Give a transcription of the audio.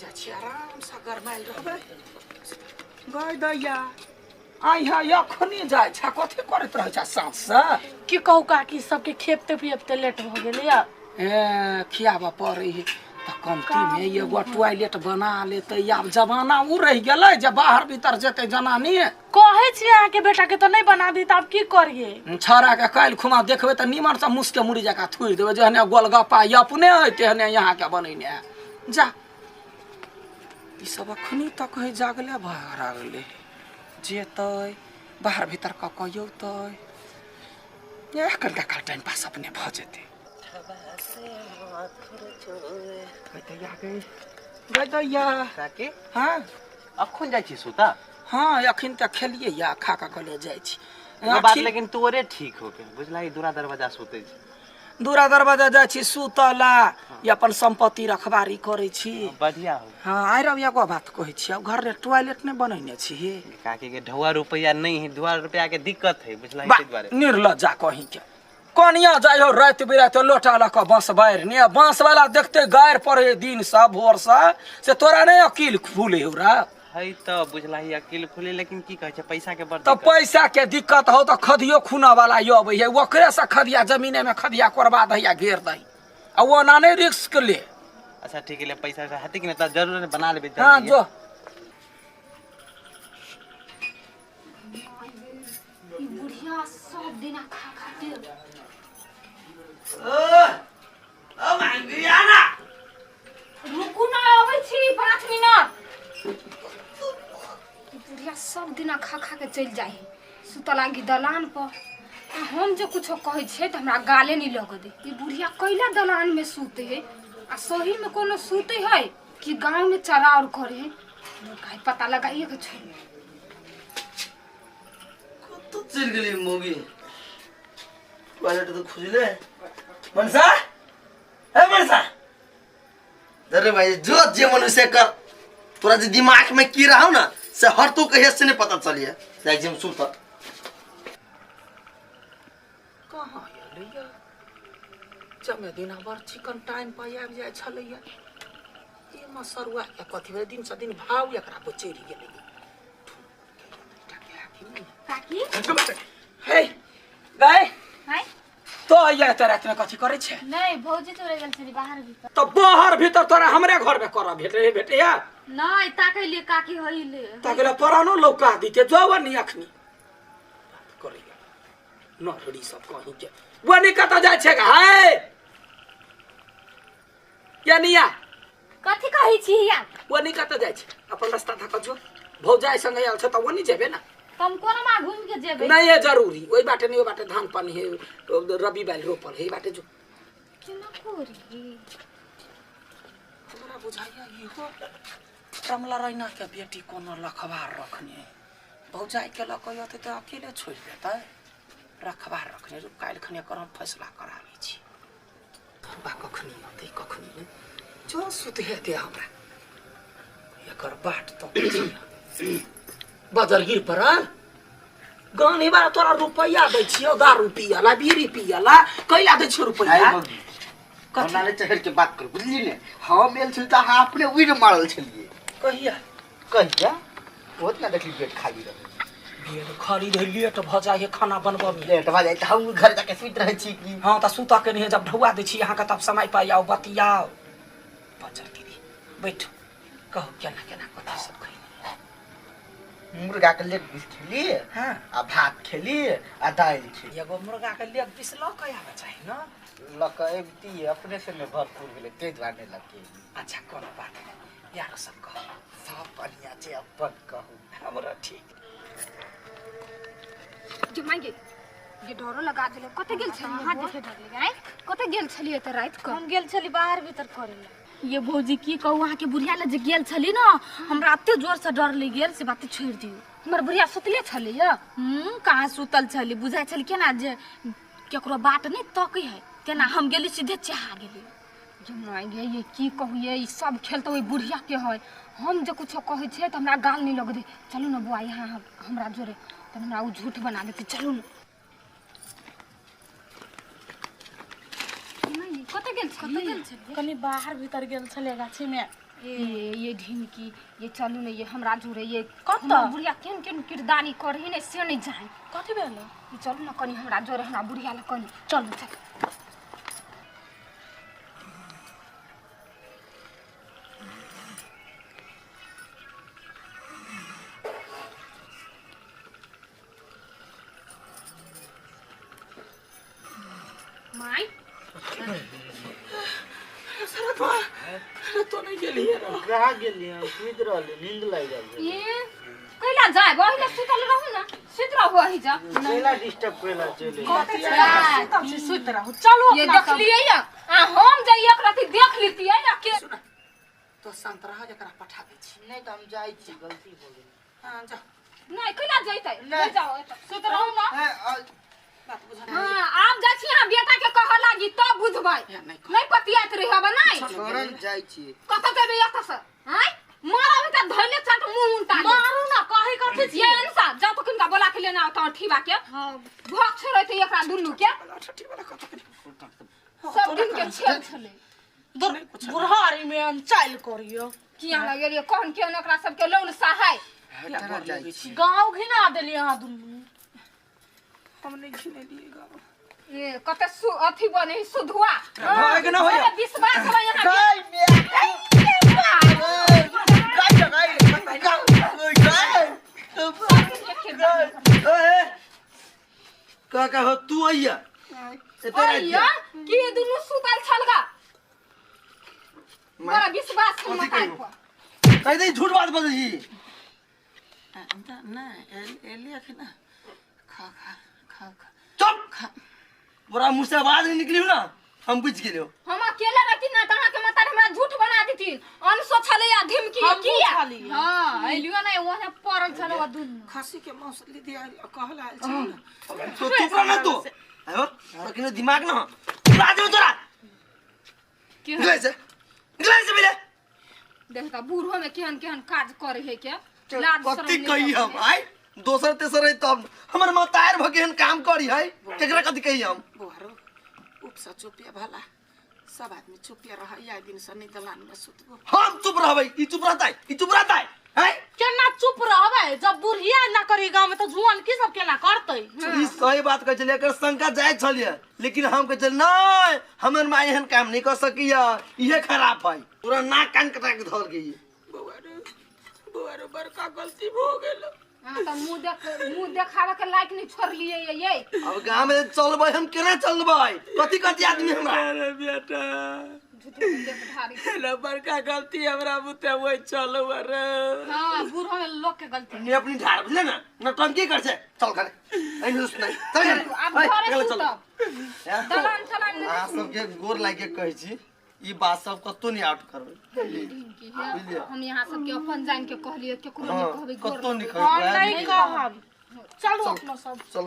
जाइ छी आराम से गरमाइल रहबै। गय दैया आइ हा अखनी जाइ छ, कथी करैत रहै छ साँझ से? की कहू काकी, सबके खेपते पियबते लेट भऽ गेलैया। ए खियाबऽ पड़ै है तऽ कमती में एगो टॉयलेट बना लेतै। आब जमाना उ रहि गेलै जे बाहर भीतर जेतै जनानी। कहै छियै अहाँके बेटा के तऽ नहि बना दी, तऽ आब की करियै? छौड़ा के काल्हि खुमा देखबै तऽ नीमन से मुस के मुड़ी जकाँ थुरि देबै, जेहने गोलगप्पा अपने है तेहने यहाँ के बनेने है। जा ई सब अखनी तक है जागले भऽ गेलै, जेतै बाहर भीतर कऽ कऽ औतै, इएह कनिका काल टाइम पास अपने भऽ जेतै। काकी हाँ अखन जाइ छी सुता? हाँ अखन तऽ खेलियै या खा कऽ कहलियै जाइ छी। एगो बात लेकिन तोरे ठीक हो गेल बुझला, ई दूरा दरवाजा सुतै छी। दूरा दरवाजा जाइ छी सुतला या अपन सम्पत्ति रखबारी करै छी। बढ़िया हो। हाँ आइ रौ एगो बात कहै छी, अब घर रे टॉयलेट नहि बनेने छी? काकी के ढौआ रुपैआ नहीं है, ढौआ रुपैआ के दिक्कत है बुझला, ताहि दुआरे। निर्लज्जा कहीं के कनिया जाइ हो राति बिराति लोटा लऽ कऽ बाँस बारि ने, बाँस वाला देखते गारि पड़े दिन से भोर से तोरा नहीं अकील फूले हो रा है तऽ बुझला ही अकील खुले, लेकिन की कहै छै पैसा के बड़ तऽ पैसा के दिक्कत हो तऽ खदियो खूना वाला अबै है, ओकरे से खदिया जमीने में खदिया कोरबा दही आ घेर दही, आ ओना नहीं रिस्क ले। अच्छा ठीक है, पैसा हेतै कि नहि तऽ जरूर बना लेबै। हाँ जो ई बुढ़िया सब दिना खा खा के रुकू ना, अबै छी 5 मिनट। ई बुढ़िया सब दिना खा खा के चलि जाइ है सुतऽ लागी दलान पर, आ हम जे कुछो कहै छियै तऽ हमरा गाले नहि लगऽ दे। ई बुढ़िया कैला दलान में सुते है? आ सही में कोनो सुते है कि गाँव में चरार करे है? काहे पता लगाइए के छोड़। कतऽ चलि गेलै मौगी? टॉयलेट तऽ खुजले। मनसा, हे मनसा, अरे भाई जो जे मनुष्य कर, तोरा जे दिमाग में की रहा ना से हर तू कहिया से नहीं पता चलिए। जाइ छी हम सुतऽ। कहाँ एलैया? जमे दिना बड़ चिकन टाइम पर आबि जाइ छलैया। ई मसरुआ के कथी भेलै, दिन से दिन भाव एकरा पर चढ़ि गेलै। काकी हे गाय हाय, तो आइया एते राति में कथी करै छै? नहीं भौजी तोरे गेल छली बाहर भीतर। तऽ बाहर भीतर तोरा हमरे घर में करऽ भेटे भेटैया? नहीं ताकै लिए काकी होइले ताकि परानो लौका दिते जो नी अखनी बात करैया नहरी सब कहीं के वो नहीं कतऽ जाइ छै। हाय या निया कथी कहै छी हिया? वो नहीं कतऽ जाइ छै, अपन रास्ता धऽ कऽ जो। भौजाइ संगे आयल छै तऽ वो नहीं जेबे ना। हम कोना मा घूम के जेबै? नहीं है जरूरी, ओहि बाटे नहीं, ओहि बाटे धान पानी है, रबी बालि रोपल है, ई बाटे जो। केना करी? हमरा बुझाइया इहो रमला रैना के बेटी कोनो लखबार रखने, भौजाइ के लऽ कऽ अयतै तऽ अकेले छोड़ि देतै। रखबार रखने, रुक काल्हि खने एकर हम फैसला करा लै छी। बा कखनी अतै कखनी नहि, जो सुतहे दे हमरा, एकर बाट तऽ बजर गिर पड़ल। गानी बार तोरा रुपैआ दै छियौ दारू पियला बीड़ी पियला, कैला दै छियौ रुपैआ? कथी नहि चढ़ के बात कर बुझली ने? हम एल छली तऽ अहाँ अपने उड़ि मारल छलियै। कहिया? कहिया बहुत ना देखली बेड खाली रहे। बेड खाली रहे, लेट भऽ जाइ है खाना बनबऽ में। लेट भऽ जाइ तऽ हम घर जाके सुति रहै छी की? हाँ तऽ सुतऽ के नहीं है, जब ढौआ दै छी अहाँके तब समय पर आउ बतियाउ। बच्चा दीदी बैठू, कहू केना केना कथी सब खैली? मुर्गा के लेग पीस खेली। हाँ। आ भात खेली आ दालि खेली। एगो मुर्गा के लेग पीस लऽ कऽ आबऽ चाही ने। लऽ कऽ अबितियै, अपने से ने भरपूर भेलै ताहि दुआरे नहि लऽ के एलियै। अच्छा कोनो बात नहि, यारो सब कहू। सब बढ़िआँ छै, अपन कहू। हमरा ठीक। जे मांगे ये डरो लगा देले। कतऽ गेल छलियै? हाथ देखे डर लगे आँय। कतऽ गेल छलियै तऽ राति कऽ? हम गेल छली बाहर भीतर करे ला। ये भौजी की कहू, अहाँके बुढ़िया लए जे गेल छली ने, हमरा एते जोर से डर लागि गेल से बात छोड़ि दियौ। हमर बुढ़िया सुतले छलै या? कहाँ सुतल छली, बुझाइ छल केना जे केकरो बाट नहि तकै है तेना। हम गेली सीधे चहा गेली। जे माय गे, ये की कहू, ये ई सब खेल तऽ ओहि बुढ़िया के है। हम जे कुछो कहै छियै तऽ हमरा गाल नहि लगै। चलू ने बौआ यहाँ हमरा जोरे, तऽ हमरा ओ झूठ बना देतै। चलू ने। कतऽ गेल छली? कनी बाहर भीतर गेल छलै गाछीमे। ये ढिमकी ये चलू ने ये हमरा जुड़े ये कत बुढ़िया केन केन किरदानी करही ने से नहीं जाए। कथी भेल? ये चलू न कनी हमरा जोरे हमरा बुढ़िया ल कनी चलू चल। माई अरे तो नहीं गेलिए ना। कहाँ गेलिए? हम सुति रहली, नींद लागि गेल। ये कैला जाए ओहिला सुतल रहू ना, सुत रहू ओहि जा। कैला डिस्टर्ब कैला चले। सुतल छी सुत रहू चलू। ये देखलिए या आ हम जाइए एकरा देख लितिए या के। सुन तो शांत रह, एकरा पठाबै छी। नहीं तो हम जाइ छी, गलती हो गेल। हां जा। नहीं कैला जइतै, नहीं जाओ सुत रहू ना। बात बुझा। हां आब जाइ छी हां बेटा के कह लागी तब बुझबै। नहीं पतियात रहब नहीं। तुरंत जाइ छी। कत जेबै एत से? हां मारब त धैले चट मुंह उनटा मारू ना कहि कथि छी। ये अनसा जा तो किनका बोला के लेना आता ठीबा के। हां भोग छोड़ैते एकरा दुनू के। ठठी वाला कत सब दिन के छेल छले। बुढ़ारी में अनचाइल करियो किया लगलिए कोन केन ओकरा सब के लोन सहाय गांव घिना देलिए अहाँ दुनू। हम नहीं घिनेलिए गांव। ए कते सु अथी बने सुधुआ भाग न होया विश्वास है यहां गाय में गाय गाय गाय गाय का का हो तू आइया आइया की दुनू सुतल छलगा बड़ा विश्वास है मकान पर। कह दे झूठ बात बजही ना एलिया के ना खा खा खा खा चुप खा। बड़ा मुंह से आवाज नहीं निकली ना, हम बुझ गेलियो। हम अकेला रहती ना त अहाँ के माता हमरा झूठ बना देती। अनसो छले या धमकी किया। हां एलियो नै ओने पड़ल छल ओ दुनू खसी के मांस ली दिया कहल आयल छल। तो चुप रह ना तू। आयो तोरा किनो दिमाग ना तोरा दे तोरा के निकले से निकले से मिले। देखता बूढ़ो में केहन केहन काज करे है के लाज शरम कथि कही हम आइ दोसर तेसर है तब हमर मतार भ केहन काम करी है केकरा कथि कही हम। बोहरो उपसा चुपिया भला सब आदमी चुपिया रह या दिन से नहीं दलान में सुतबो। हम चुप रहबै ई चुप रहतै ई चुप रहतै हैं केना चुप रहबै जब बुढ़िया ना करी गांव में त जुआन की सब केना करतै। ई सही बात कहै छलियै, एकर शंका जाय छलियै लेकिन हम कहै छलियै नै हमर माय एहन काम नहीं कर सकिया, इहे खराब है। पूरा नाक कान कटा के धर गई। बौआरो बौआरो बड़का गलती भ गेल। हां त मुंह देखावे के लायक नहीं छोड़लिए ये। अब गांव में चलबै हम केना चलबै कथि कथि आदमी हमरा। अरे बेटा झूठ देख ढारी ना बड़का गलती हमरा बुते ओइ चलौ। अरे हां बूढ़ो में लोग के गलती ने अपनी ढार बुझले ना नौटंकी कर छै। चल घरे ऐन सुन नहीं चल अब घरे सुतब दलान चलान। अहाँ सबके गोर लागे कहै छी ई बात सब कतौ नहीं आउट करबै। हम यहाँ सबके अपन जान के कहलिए केकरो नहीं कहबै। कतौ नहीं कहबै। हम नहीं कहब, चलू अपना सब चल।